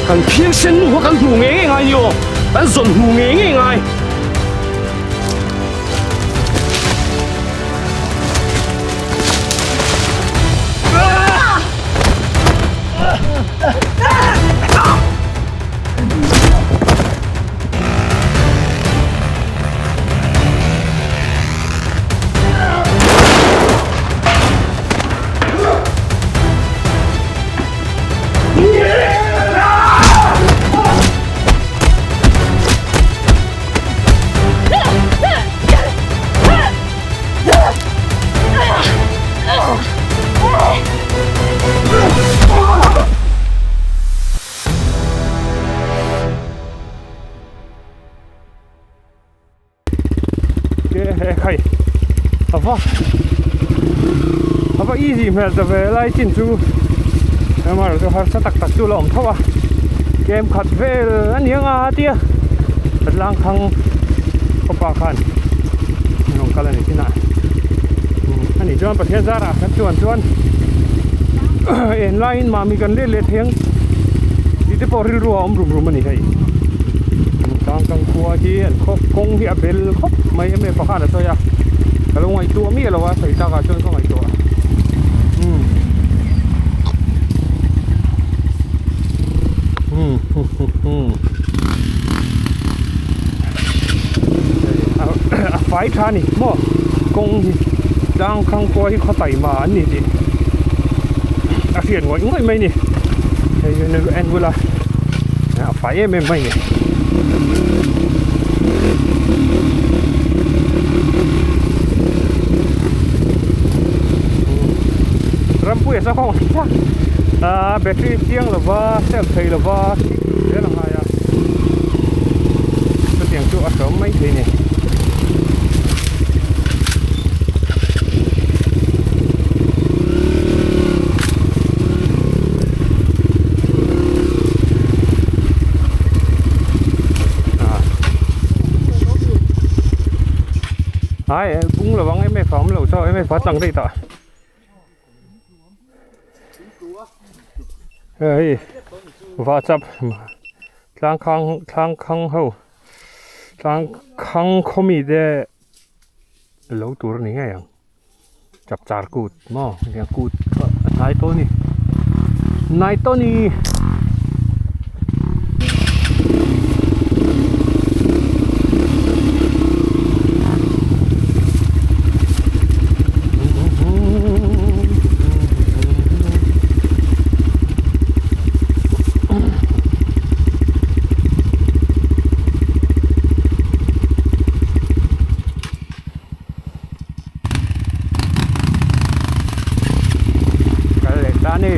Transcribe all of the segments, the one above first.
Kan phiangsen nu kha kan hmuh ngei ngei ngai ni aw, kan zawn hmuh ngei ngei ngai. Khai ava ava easy hmel ta ve lai chin chu hmar chu harsa tak tak chu la awm tho a kem khat vel a ni anga tia tlang khang khawpa khan an rawn kal a ni chinah a nih chuan Pathian zarah kan chuan chuan en laiin mahni kan let leh thei ang tih te pawh rilru a awm rum rum a ni hei tlang kang khua hi an khaw kawng hi a bel khawp mai em em pakhat a sawi a ka lo ngaihtuah miah lo a sawi takah chuan ka ngaihtuah umm umm a fai tha a ni maw kawng hi tlang khang khua hi khaw taima an ni tih a hriat ngawih ngawih mai a ni hei en bula a fai em em mai a ni. Rampuia sa khawng a battery chiang lova self thei lova zel a ngai a chutiang chu a hreawm mai thei a ni. Ai bung lovang em em a awm lo chaw em em a tlang daih tah. Hei va chap tlang khang tlang khang ho tlang khang khaw mi te lo tur a ni ngei ang chap char kut maw hetiang kut a hnai tawh a ni hnai tawh a ni. Kal leh ta a ni.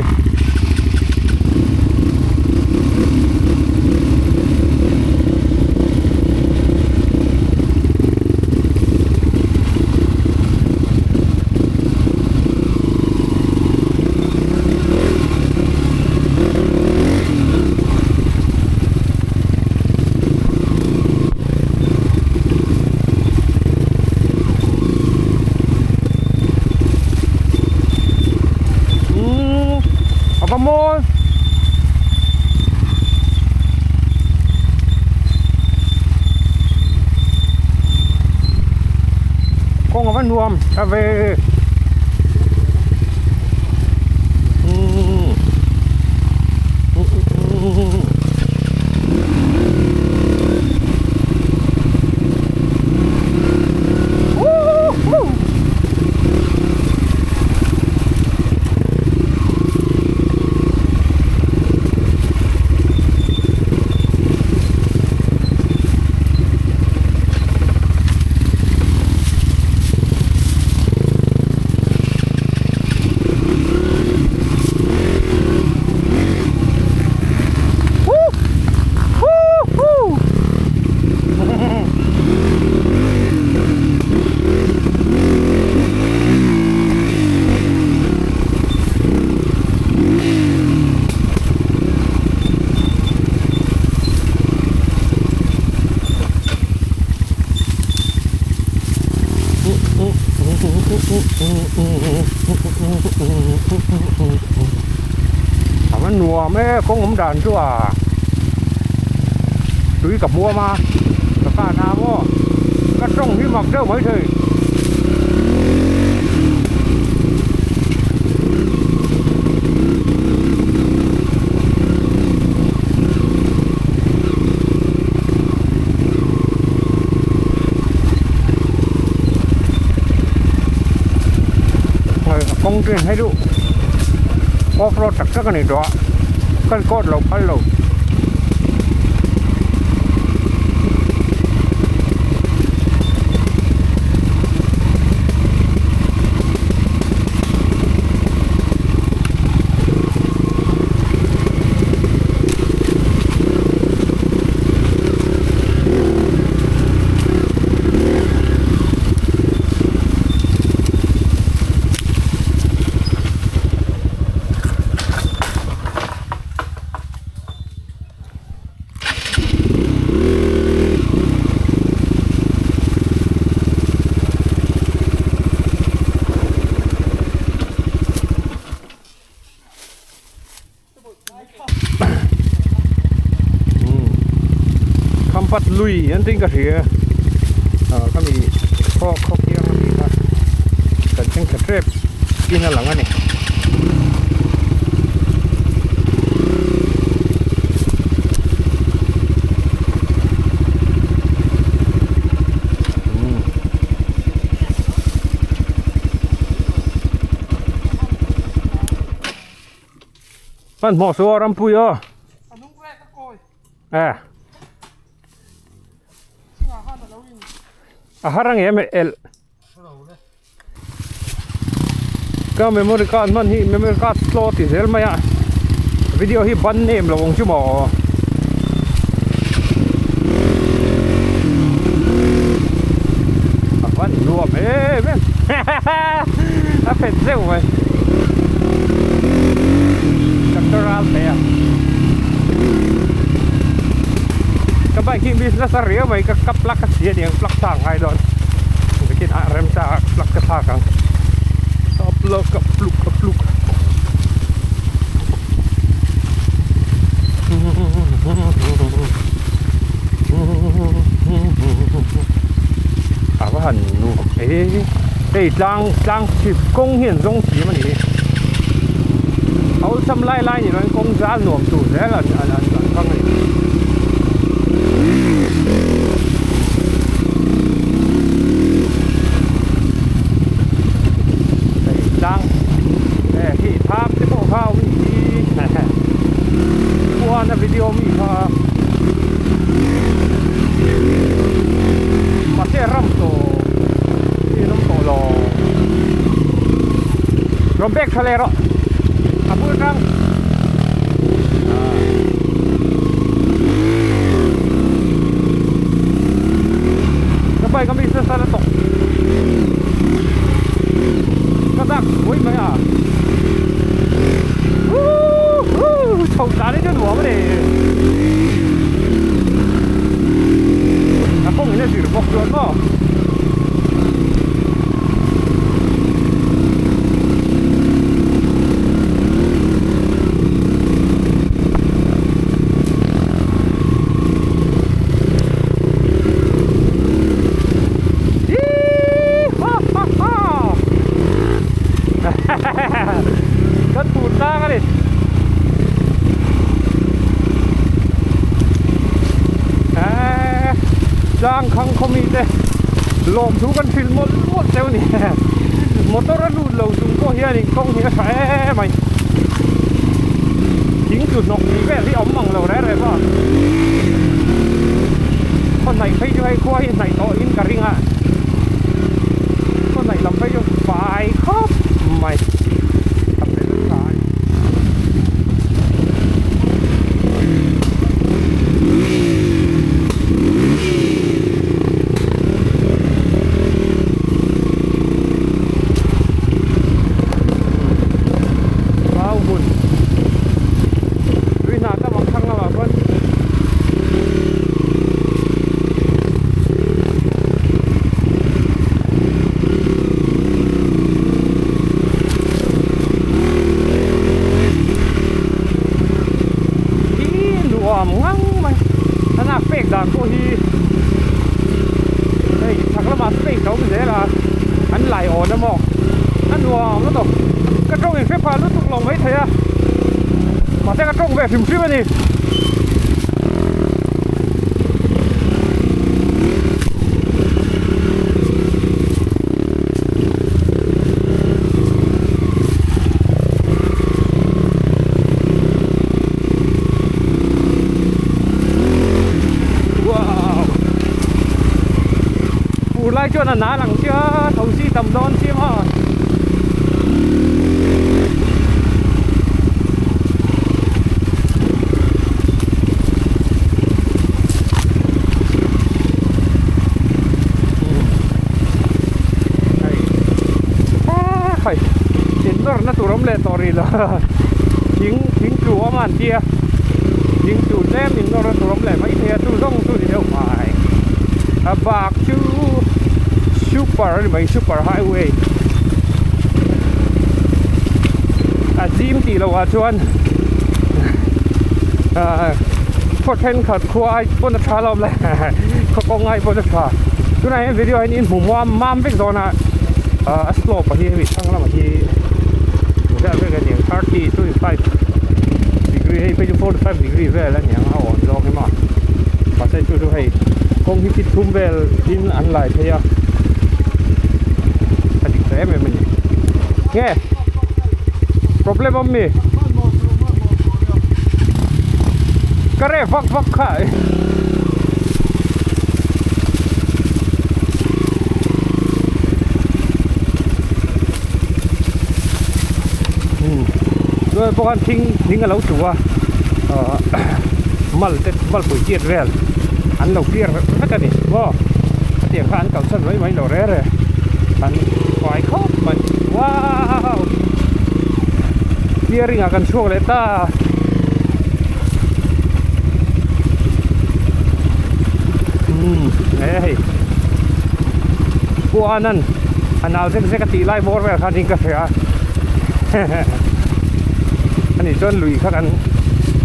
A va mawi kawng a va nuam ta ve A va nuam e kawng awm dan chu a. Tui ka hmuam a, ka kan a maw? Ka tawng hi mak deuh mai thei. Kawng chu hei duh off road tak tak a ni tawh a kan coat lo phal lo. Khampat lui an tih ka hria ah khami khaw khaw kiang ami kha kan thleng thla tep in a lang a ni. Hmanhmawh suh aw Rampui aw. Eh. A har ang em elh. Ka memory card hman hi memory card slow ti zel mai a. Video hi ban em lo ang chu maw. A van nuam em em. A fet zeuh mai. Tractor a al thei a. Ka bike hi mi nasa riau mai ka ka plug a chhia aniang plug thlak a ngai dawn. Bikin a rem ta a plug ka thlak ang. Ka plug ka plug ka plug. A va han nuam e. Hei tlang tlang chhip kawng hi an zawng thiam a ni. A awlsam lai lai ni loin kawng zal nuam tur zel an an an hmang a ni. Hei tlang eh hi thap te pawh kha awm ni hi khuan a video mi kha mahse ram tawh hi an awm tawh lo rawn bag tha leh rawh a bul tang. Ka bike a mi nasa na tawk ka dak pui mai a Woohoo chho tan hi chu nuam a ni a kawng in a zir bawk chuan maw. Kan tur tlang a ni. Eee tlang khang khaw mite lawm thu kan hrilh mawlh mawlh cheu a ni. Motor a lut lo chung pawh hianin kawng hi a tha em mai. Thing tlu hnawk tih vel hi a awm ang lo reng reng a. Khaw hnaih phei chu hei khua hi hnaih tawh in ka ring a. Khaw hnaih lam phei chu fai khawp mai. Ka fel tha a ni. Mau hmun tui hna tam ang thlang lamah chuan. space a awm zel a an lai awn a maw a nuam lutuk ka tawng in hre phah lutuk lo mai thei a mahse ka tawng ve hrim hrim a ni. Wow Fur lai chuan a nal ang sia thosi tam dawn sia maw Hei in nawr na tur awm leh tawh rih lo thing thing tlu awm a an tia thing tlu tlem in nawr na tur awm leh mai thei a chu zawng chu ni deuh mai a bak chu super a ni mai super highway a zim tih loh ah chuan ah khaw thenkhat khua ai pawn a tha lo awm le khaw kawng ai pawn a tha tunah hian video hian in hmu muam mam vek dawn a ah a slope a hi hemi thlang lamah hi vel vek a ni ang 30 25 degree hei phei chu 45 degree vel a ni ang a awn zawk hi maw mahse chu chu hei kawng hi fit thum vel in an lai phei a a dik ta em em a ni nge problem awm mi ka reh vak vak kha. Chuan pawh khan thing thing a lo tlu a ahh mal te malpui chiat vel an lo clear vek a ni maw hetiang kha an kalsan mai mai lo re re an fai khawp mai wow clearing ah kan chhuak leh ta. Umm he hei Puanan a nau zek zek a tih lai bawr vel khan in ka hria ani chuan lui kha kan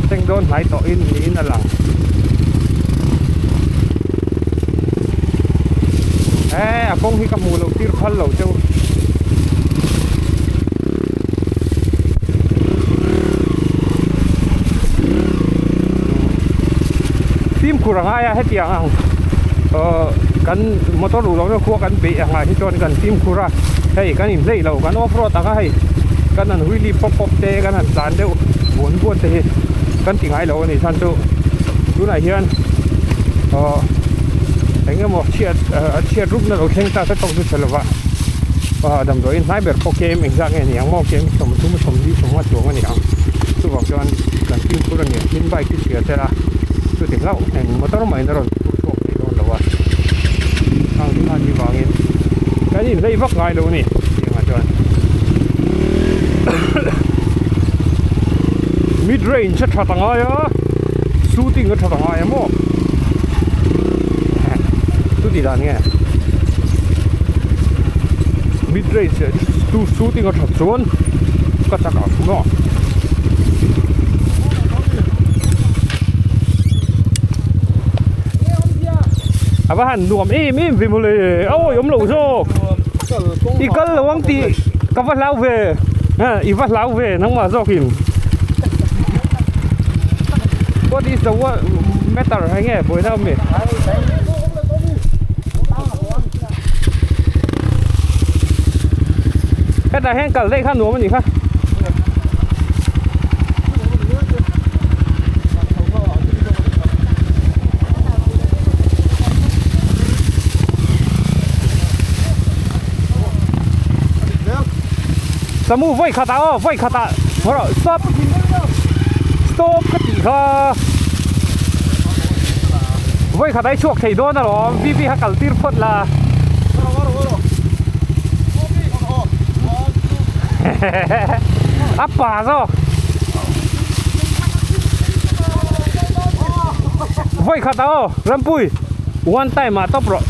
thleng dawn hnai tawh in niin a lang he a kawng hi ka hmuh loh tir phal lo cheu. Fimkhur a ngai a hetiang ang aw kan motor luh lohna khua kan beih angah hi chuan kan fimkhur a hei kan inhleih lo kan off road ang a hei kan han wheelie pawp pawp te kan han tlan deuh buan buan te hi kan ti ngai lo a ni chhan chu tunah hian aw eng emaw chhiat chhiat rupna lo thleng ta ta tawk chu chhe lova. Aw damdawiin hnai ber pawh kem engzah nge ni ang maw kem 30 40 sawmnga chuang a ni ang chuvang chuan kan fimkhur a ni ang tin bike hi chhia tel a chuti hlauh eng motor mahin a rawn phur chhuak thei dawn lo a khang te khan hi vangin kan inhlei vak ngai lo a ni tiangah chuan mid range a that a ngai a shooting a that a ngai a maw chuti dan nge. Mid range leh two shooting a that chuan ka chak ang maw. A va han nuam em em ve mawle awi awm lo zawk i kal lo ang tih ka va hlau ve i va hlau ve nangmah zawkin what is the matter enge buaina awm mi. Hetah hian kal daih kha nuam a nih kha. Samu vawi khatah aw vawi khatah rawh stop stop ka tih kha. Vawi khat ai chhuak thei dawn alawm VV kha kal tir phawt la. A pa zawk. Vawi khat ah aw Rampui one time ah tawp rawh.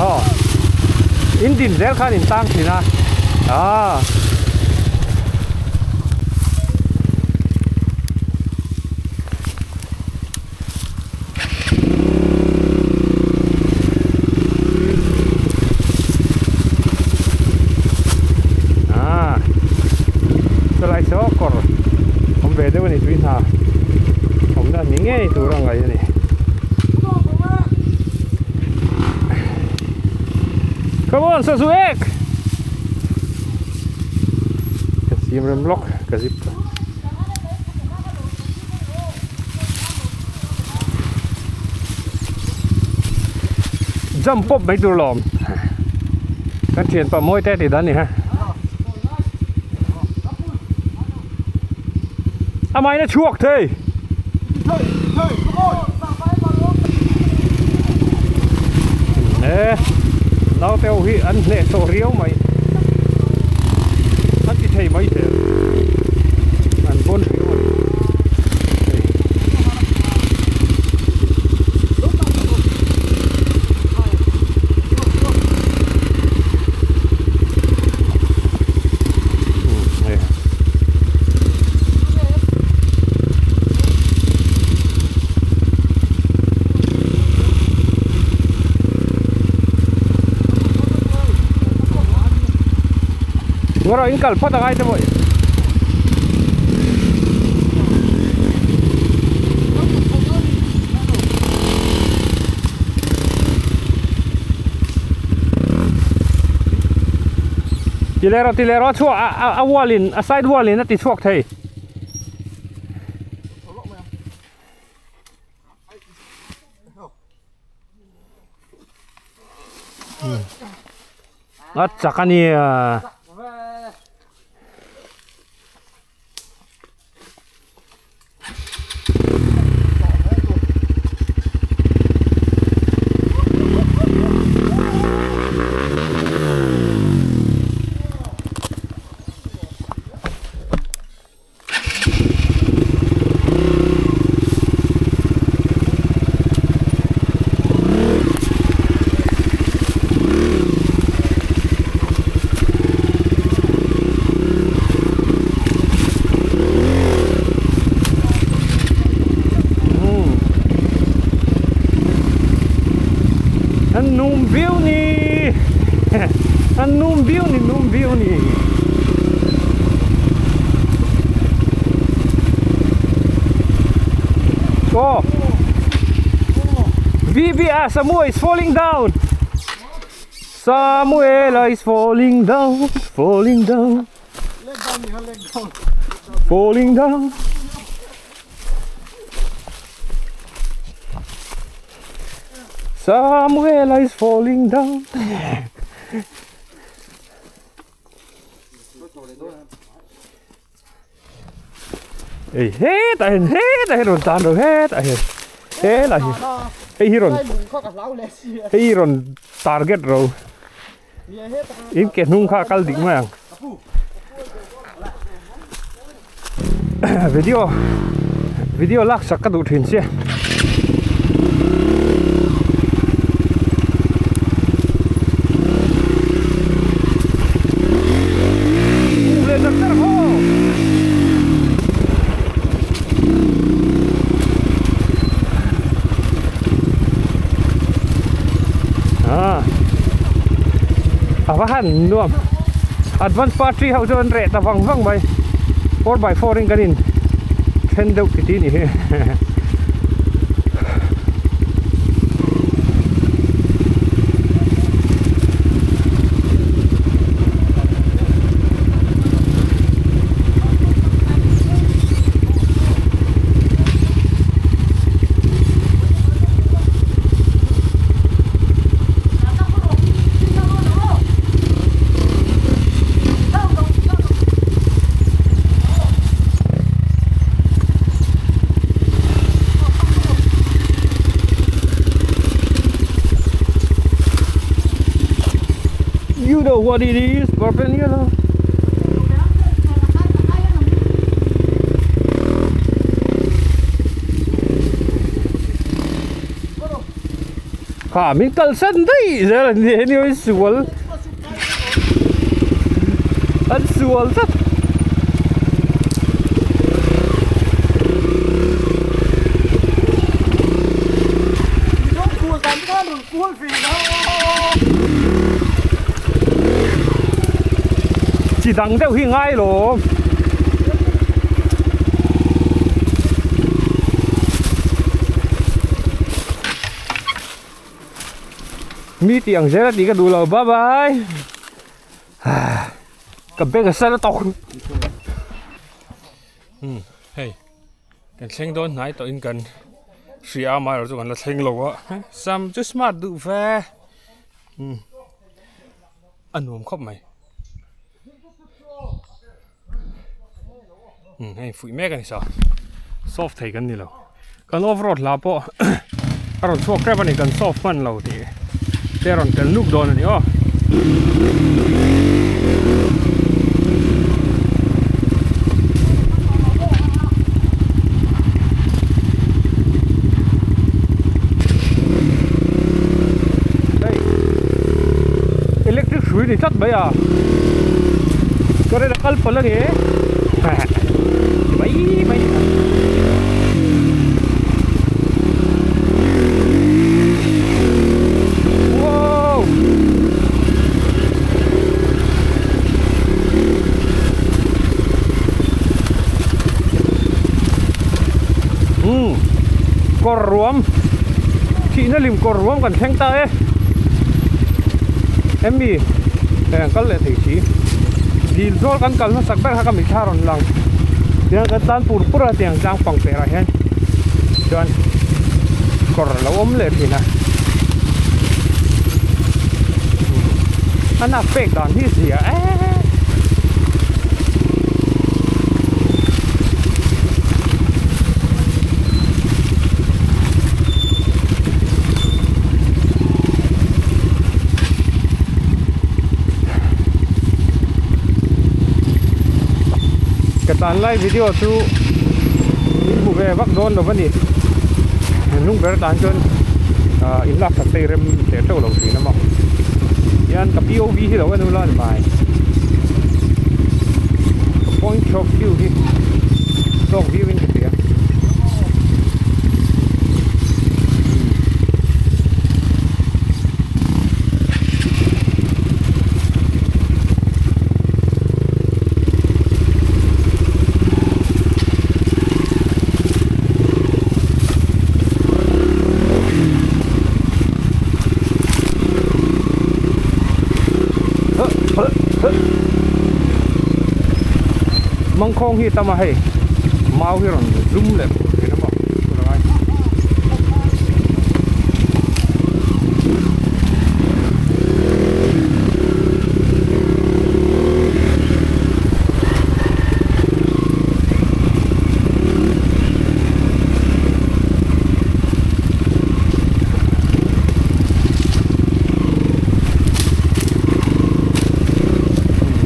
Aw in din zel khan in tang thin a. Aaa. Come on sazu ek ka siam rem lawk ka zip jump pawp mai tur lawm kan thianpa mawi te tih dan ni ha Amah in a chhuak thei. E naute ho hi an hneh tawh riau mai. An ti thei mai zel. An bawn riau a ni. Ngawrh in kal phawt a ngai te pawh Ti leh rawh ti leh rawh a chhuak a a wall in a side wall in a ti chhuak thei. A chak a nia. An num viau ni an num viau ni num viau ni oh VBR Samuel is falling down Samuela is falling down falling down falling down Samuela is falling down Ei hetah hian hetah hian rawn tan ro hetah hian helai hi hei hi rawn hei hi rawn target ro in ke hnung kha a kal dik mai ang video video lak sak ka duh thin sia. A va han nuam advance party ho chu an reh ta vang vang mai 4x4 in kan in then deuh titi ni hi. You know what it is, purple and yellow. Kha min kalsan daih zel an ni anyway sual an sual tlat. Chi dang deuh hi ngai lo. Mi tih ang zel a tih ka duh lo bye bye ka bag a sal a tawk umm hei kan thleng dawn hnai tawh in kan hria a amaherawh chu kan la thleng lo a sam chu smart duh ve umm a nuam khawp mai umm hei fuih mek a ni sa soft thei kan ni lo kan off road hla pawh a rawn chhuak tep a ni kan soft hman lo tih te a rawn tel nuk dawn a ni aw. Hei electric hrui ni tlat mai a current a kal palh a ni mai mai wow umm kawr ruam thihna lim kawr ruam kan thleng ta e emmy hei an kal leh thei si dil zawl kan kal hmasak ber kha ka mitthla rawn lang tiang kan tan pur pur a tiang tlang pang perah hian chuan kawr a lo awm leh thin a a nak pek dan hi zia em. Ka tan lai video chu in hmu ve vak dawn lo a ni hnung ber tan chuan ah in lak sak te rem teh teuh lo thin a maw hian ka POV hi lo en ula ni mai ka point of view hi tawk viau in ka hria. Mangkhawng hi tam a hei mau hi rawn zum leh pur thin a maw tur a ngai.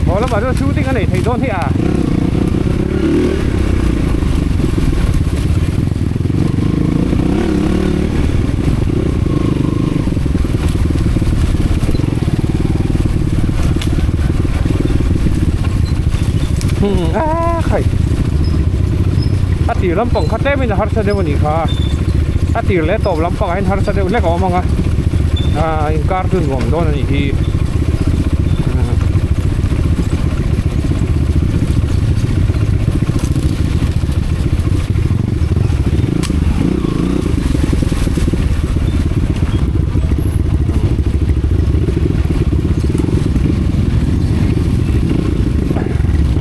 Haw lamah chuan shooting a nei thei dawn hi a. A khai a tir lampang kha tlem in a harsa deuh a nih kha a tir leh tawp lampang ah hian harsa deuh hlek a awm ang a ah inkar chu nuam dawn a nih hi.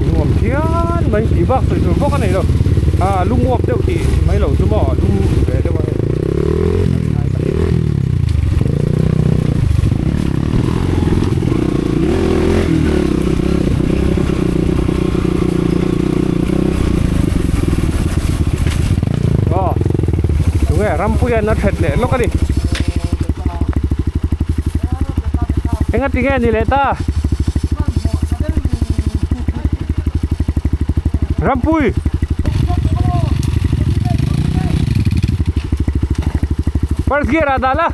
Nuam phian mai tih bak sawi tur bawk a nei lo ah lum uap deuh tih mai lo chu maw lum ve deuh a hei. Aw tunge rampuia an a that leh lawk a ni enga tinge ni leh ta rampui first gear ah dah la.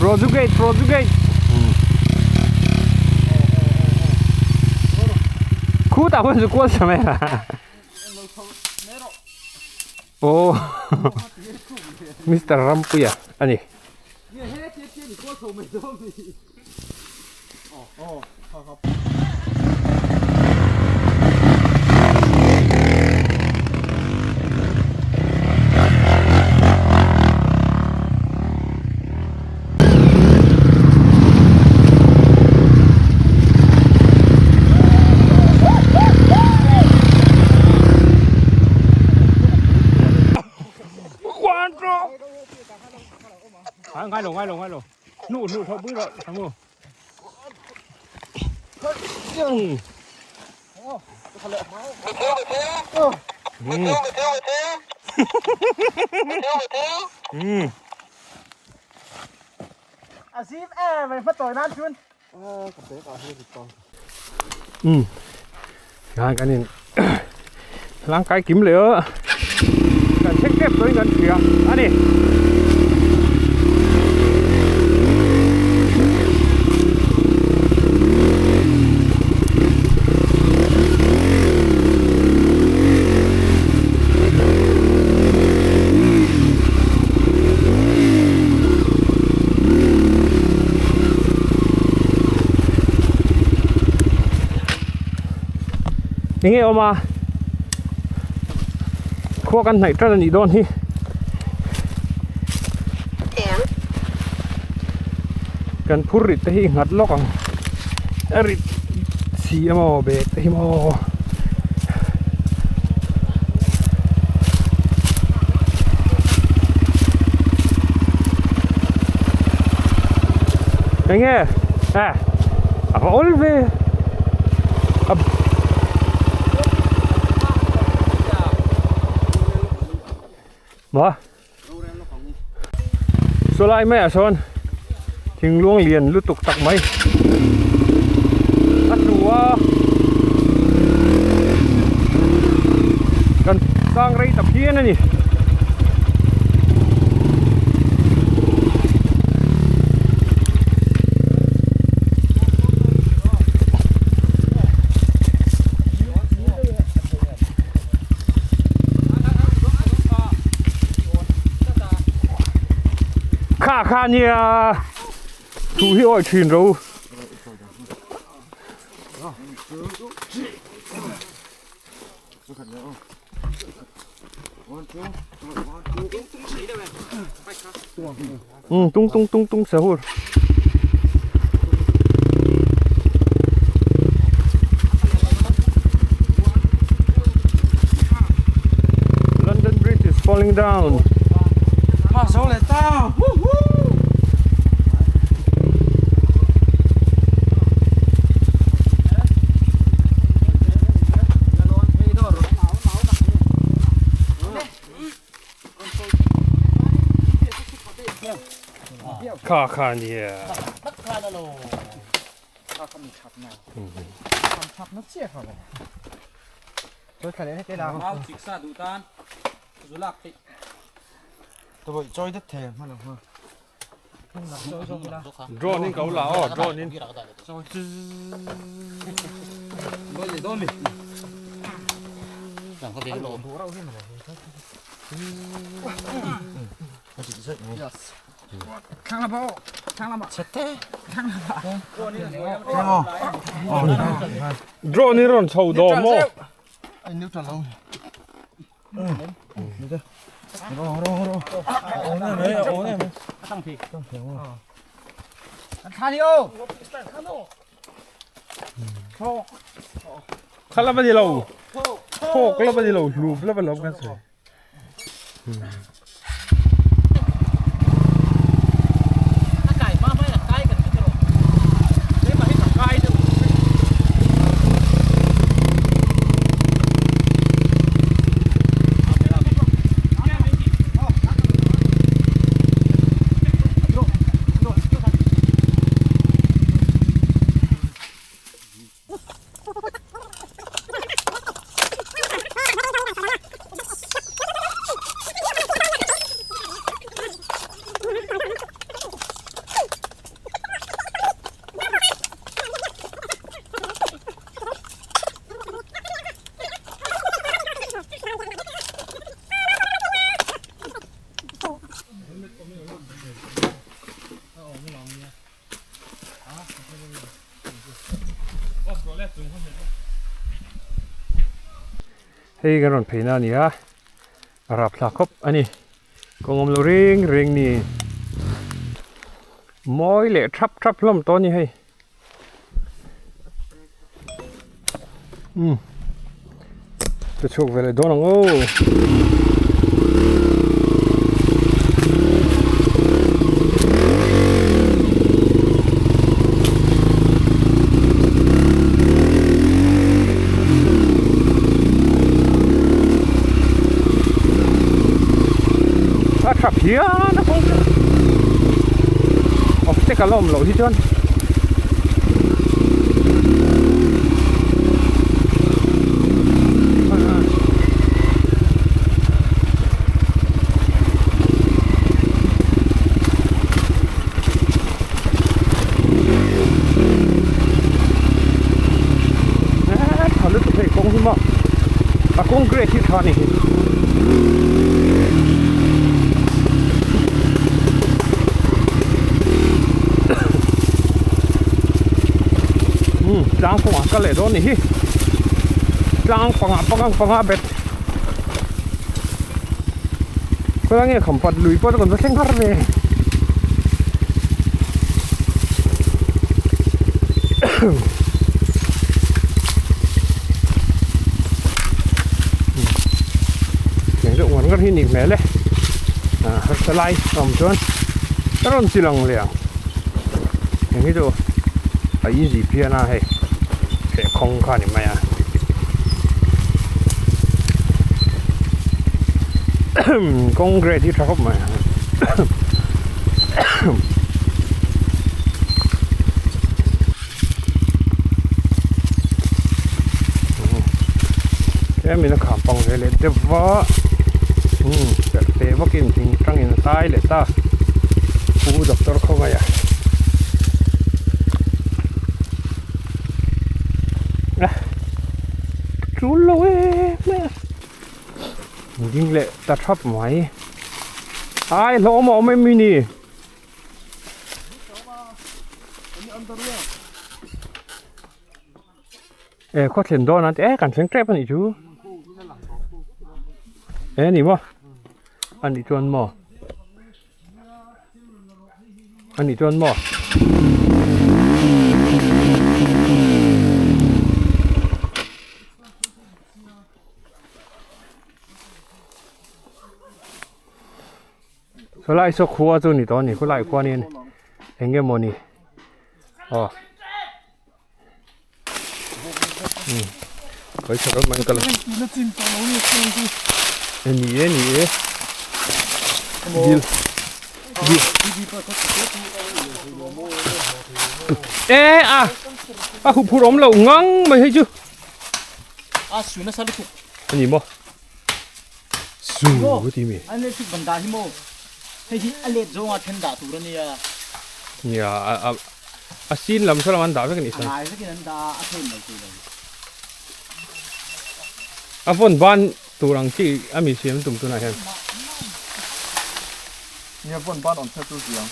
Projugate projugate Khutah khuan chu kual sa mai a Aw Mister Rampuia a ni. Ngai lo ngai lo ngai lo. Hnuh hnuh tho pui rawh Samu. A zim em mai hmatawi nan chuan. Um ngai kan in hlangkai kim leh a kan thleng tep tawhin kan hria a ni. Enge awm a khua kan hnaih tan anih dawn hi kan phur rit te hi nghat lawk ang a rit si emaw bag te hi maw. Enge eh a va awl ve a maw saw lai maiah sawn thingluang lian lutuk tak mai a tlu a kan sang rei ta phian a ni. Kha kha nia thu hi awi thin ro um tung tung tung tung sahur London Bridge is falling down. Kha kha nia. Drone in ko la aw drone in. Drone in rawn chho daw maw. Kha lama ni lo thawk lama ni lo hlum lama lo kan sawi. Hei kan rawn pheina a ni a, a rap thla khawp a ni. Kawng awm lo reng reng ni. Mawi leh thap thap hlawm tawh a ni hei. Umm ka chhuak ve leh dawn ang aw. phian a kawng chu obstacle a awm loh hi chuan. Tha lutuk hei kawng hi maw a kawng grade hi tha a ni hi. Um tlang kawngah ka leh dawn a ni hi tlang pangah pangang panga bet khawilai nge khampat lui pawh chu kan va thleng har ve. Eng deuh ngar ngar hi a nih hmel e ah harsa lai a awm chuan a rawn chi lang leh ang eng hi chu a easy phian a hei feh khawng kha a ni mai a kawng grade hi tha khawp mai. Tlem in a kham pang ve leh deuh va umm perh teh vakin thing tangin a tai leh ta pu doctor khawngaih a tul lo em mai a ding leh ta thap mai ai hlawm a awm em ni. E khaw thlen dawn a e kan thleng tep a nih chu e ni maw a nih chuan maw a nih chuan maw. Khawlai saw khua chu ni tawh a ni khawlai khua nia ni eng nge maw ni aw umm kawi chhak ram mai ka la e ni e ni e dil dil e a a huphurh awm loh ngang mai hei chu a su nasa lutuk a ni maw. Su ti mi. An electric ban dah hi maw hei hi a let zawnga then dah tur a nia. Nia a a a sin lam saw lam an dah vek a nih chuan. A ngai vekin an dah a a then lo thei lo. A vawn ban tur ang chi a mi siam tum tunah hian. Nia vawn ban awm chhiat chu ziang.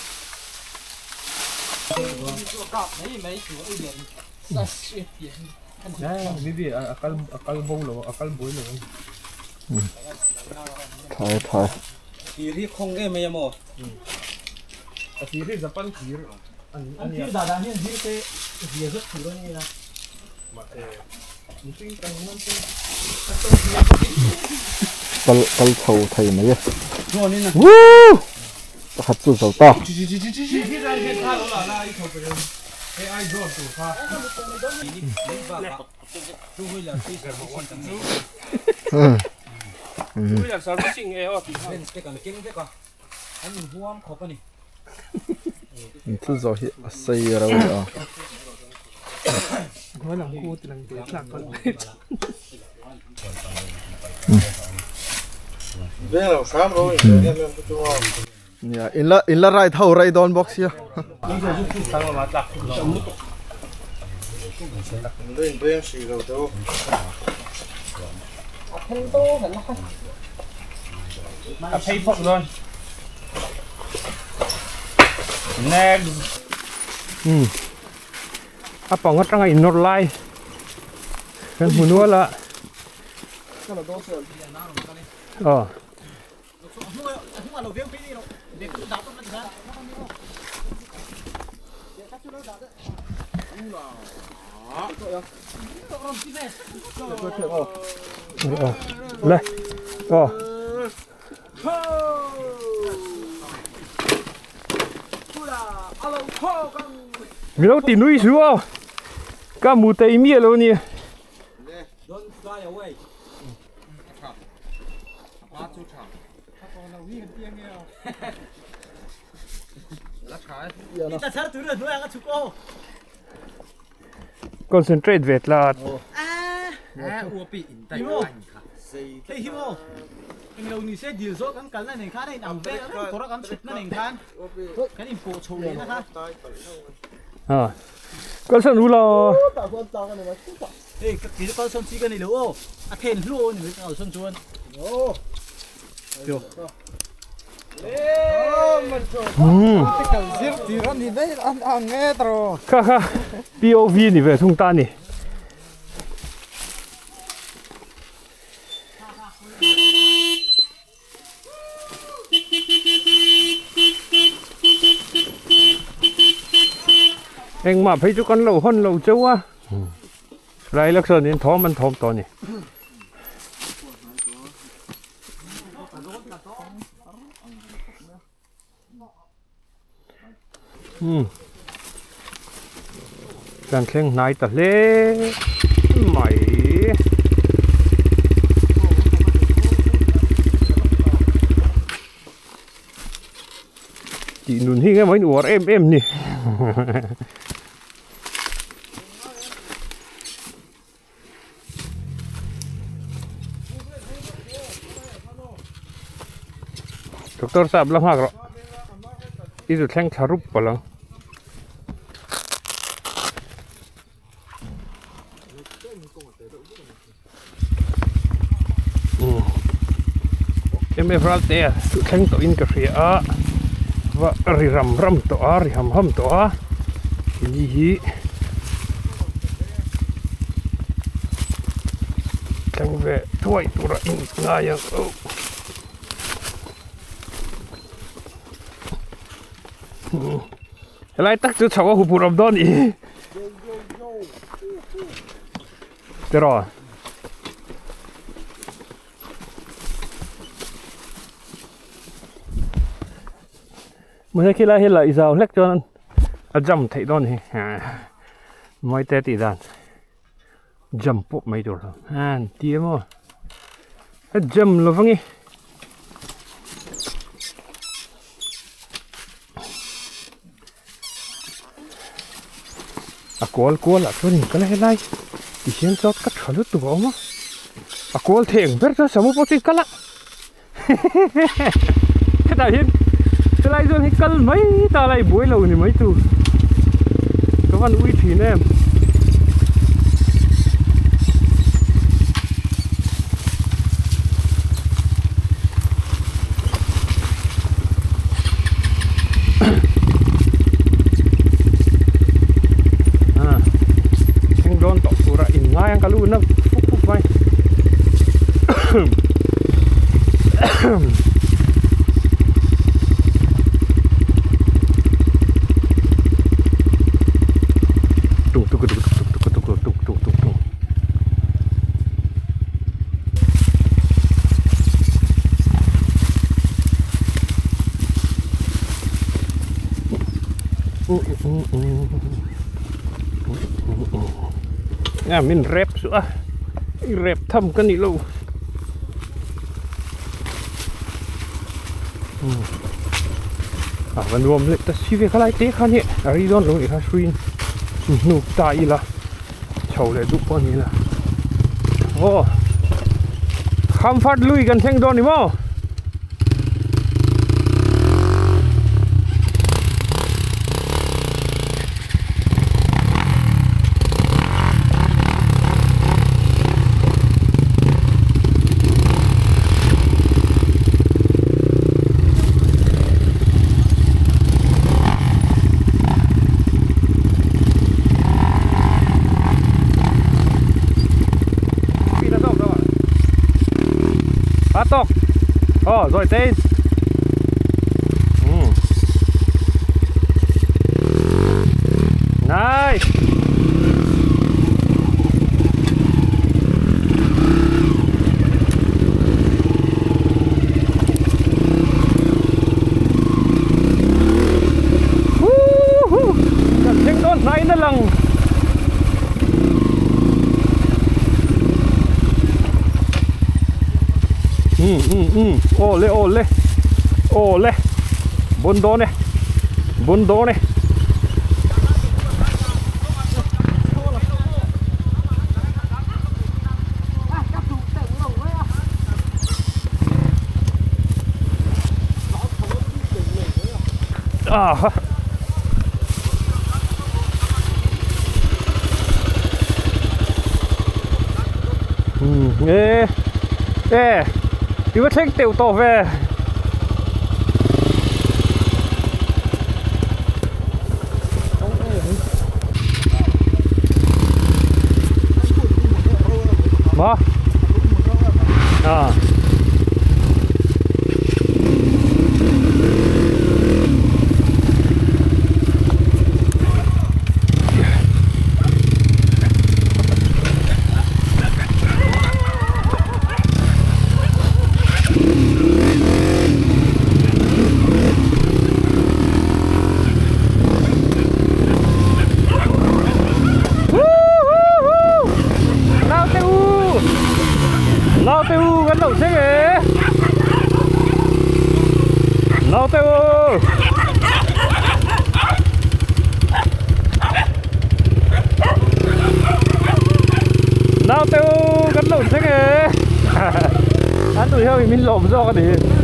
A kal a kal bo lo a kal buai lo a ni. Thai thai. Thir hi khawng em mai a maw? A thir hi Japan thir a ni. An thir dah dan hian zir te zia zet tur a nia. Kal kal chho thei mai e. Woo! Pakhat chu zo ta. Thil zawh hi a sei reuh a. Nia inla inla ride ho rei dawn bawk sia. A pang atanga innawr lai kan hmu nual a. Aw. Le aw. Mi lo ti nui su aw. Ka mu tei mi alo nia. Concentrate ve tlat. Kalsan u la. Kha kha POV ni ve thung ta ni. Engmah phei chu kan lo hawn lo cheu a. Lai lak sawn in thawm an thawm tawh a ni. Umm kan thleng hnai ta hle mai. Tih nun hi nge maw in uar em em ni. Doctor sahab la nghak rawh i zu thleng thla rup palh ang. Mf Ralte a chu thleng tawh in ka hria a va ri ram ram tawh a ri ham ham tawh a ni hi thleng ve thuai tura in ngai ang oh helai tak chu chho a huphurh awm dawn nih hi. Tiraw? Mahse khi lai hi laih zau hlek chuan a jam theih dawn hi mawi te tih dan jam pawp mai tur an ti emaw a jam lo vang i. A kual kual ah chuanin ka la helai ti hian chuan ka tha lutuk a awm a a kual thei ang ber chuan samu pawh chu i kal a hetah hian helai zawn hi kal mai ta la i buai lo ni mai tur ka van ui thin em. Thleng dawn tawh tura in ngai ang ka lu na fuk fuk mai. Tuk tuk tuk tuk tuk tuk tuk tuk tuk tuk. A min rep suh a i rep tham ka ni lo a va nuam leh ta si ve khalai te khan hi a rei dawn lo nih kha hruiin hnuk ta ila. Chho leh duh pawh a ni la. Aw Khamfat lui kan thleng dawn ni maw? A tawk aw zawi te in nice Kan thleng dawn hnai na lang. Um um um aw le aw le aw le bun dawn e bun dawn e. Aha. Um e e i va thleng teuh tawh ve. Ma à. Nau te u Nau te u kan lo thleng e Nau te u Nau te u kan lo thleng e An tui ho in min lawm zawk a ni.